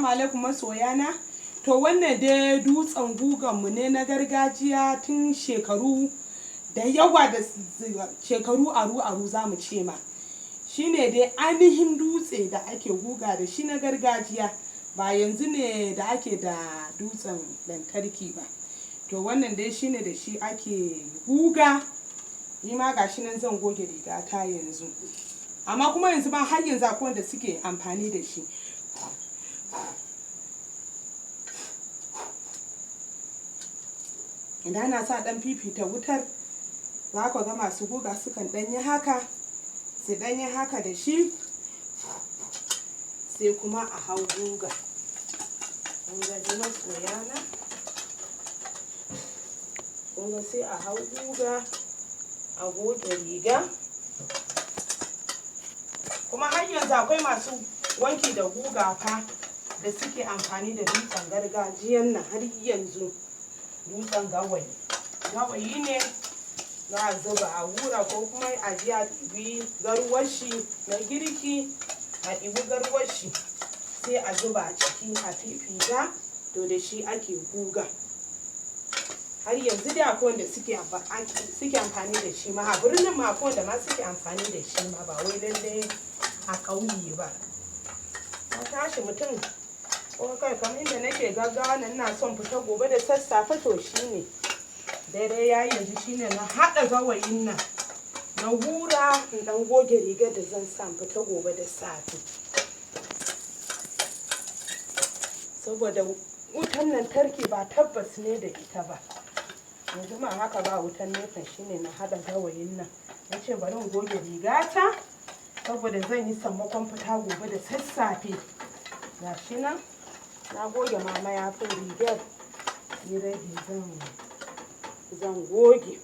Alaikum masoyana. To wannan dai dutsen guganmu ne na gargajiya tun shekaru da yawa, da shekaru aru aru za mu ce ma. Shine dai ainihin dutse da ake guga da shi na gargajiya, ba yanzu ne da ake da dutsen lantarki ba. To wannan dai shine da shi ake guga. Ni ma gashi nan zan goge rigata yanzu. Amma kuma yanzu ma har yanzu akwai wanda suke amfani da shi. Idan ana sa ɗan fifita wutar, za ku ga masu guga sukan ɗan yi haka, su ɗan yi haka da shi, sai kuma a hau guga. Kun ga dai masoyana? Kun ga sai a hau guga, a goge riga. Kuma har yanzu akwai masu wanki da guga fa da suke amfani da dutsen gargajiyan nan har yanzu. Dutsen gawayi. Gawayi ne za a zuba a hura, ko kuma a je a ɗibi garwashi na girki, a ɗibi garwashi sai a zuba a ciki a fifita, to da shi ake guga. Har yanzu dai akwai wanda suke amfani da shi ma a birnin ma akwai wanda ma suke amfani da shi ma, ba wai lallai a ƙauye ba. Na tashi mutum ko kai kamar inda nake gaggawa nan, ina son fita gobe da sassafe, to shine daidai yayi yanzu shine na haɗa gawayin nan, na hura in ɗan goge rigar da zan sa in fita gobe da safe. Saboda wutan lantarki ba tabbas ne da ita ba. Yanzu ma haka ba wutan nefa, shine na haɗa gawayin nan. Na ce bari in goge rigata saboda zan yi sammakon fita gobe da sassafe. Gashi nan na goge ma mayafin rigar, ni rage zan goge.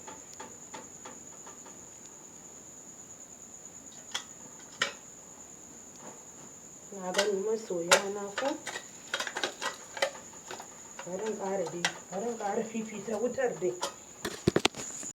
Na gani masoyana ko? Bari in ƙara dai, bari in ƙara fifita wutar dai.